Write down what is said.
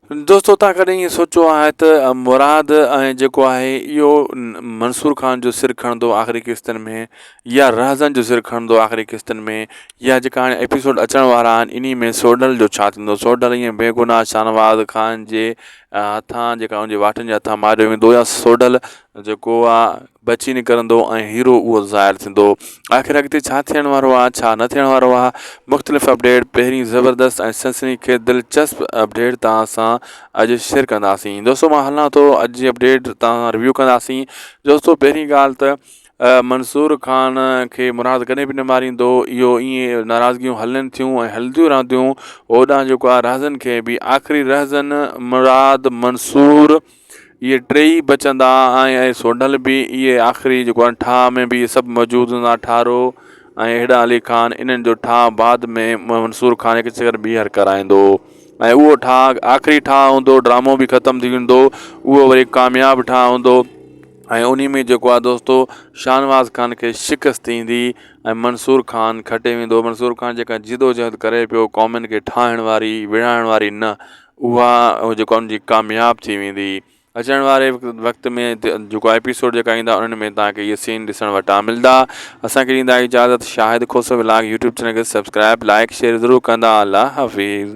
دوستو توهان ڪڏهن ائين سوچيو آهي ته مراد ۽ جيڪو آهي اهو منصور خان جو سر کڻندو آخري قسطن ۾ يا رهزن جو سر کڻندو آخري قسطن ۾ يا جيڪا هاڻي ايپيسوڊ اچڻ وارا آهن انهي ۾ سوڍل جو ڇا ٿيندو سوڍل ائين بيگناهه شاهنواز خان جي هٿان جيڪا ان جي واٺن جي هٿان ماريو ويندو يا سوڍل جيڪو آ بچي نڪرندو ۽ هيرو اهو ظاهر ٿيندو. آخر اڳتي ڇا ٿيڻ وارو آ ڇا نه ٿيڻ وارو آ مختلف اپڊيٽ پهرين زبردست ۽ سنسني خيز دلچسپ اپڊيٽ توهان سان اڄ شيئر ڪنداسين دوستو مان هلان ٿو اڄ جي اپڊيٽ توهان سان ريويو ڪنداسين دوستو پهرين ڳالهه ته منصور خان کي مراد ڪڏهن به نه ماريندو اهو ائين ناراضگيون هلن ٿيون ۽ هلنديون رهنديون هوڏانهن جيڪو آ رهزن کي به آخري رهزن مراد منصور اهي ٽيئي بچندا ۽ ۽ سوڍل به اهي آخري جيڪو آهي ٺاهه ۾ به اهي سڀ موجود هوندا ٺارو ۽ هيڏا علي خان انهن جو ٺاهه بعد ۾ منصور خان هڪ چڪر ٻيهر ڪرائيندو ۽ اهو ٺاهه آخري ٺاهه هوندو ڊرامو به ختم ٿي ويندو اهو وري ڪامياب ٺاهه هوندو ۽ انهي ۾ جيڪو آهي دوستو شاهنواز خان کي شڪست ايندي ۽ منصور خان کٽي ويندو منصور خان جيڪا جدوجهد ڪري پيو قومن کي ٺاهڻ واري وڙهائڻ واري نه اها جيڪو ان جي ڪامياب ٿي ويندي اچڻ واري وقت ۾ جيڪو ايپيسوڊ جيڪا ايندا انهن ۾ توهان کي اهي سين ڏسڻ وٽان ملدا اسان کي ڏيندا اجازت Shahid Khoso vlog YouTube channel کي سبسڪرائب لائڪ شيئر ضرور ڪندا الله حافظ.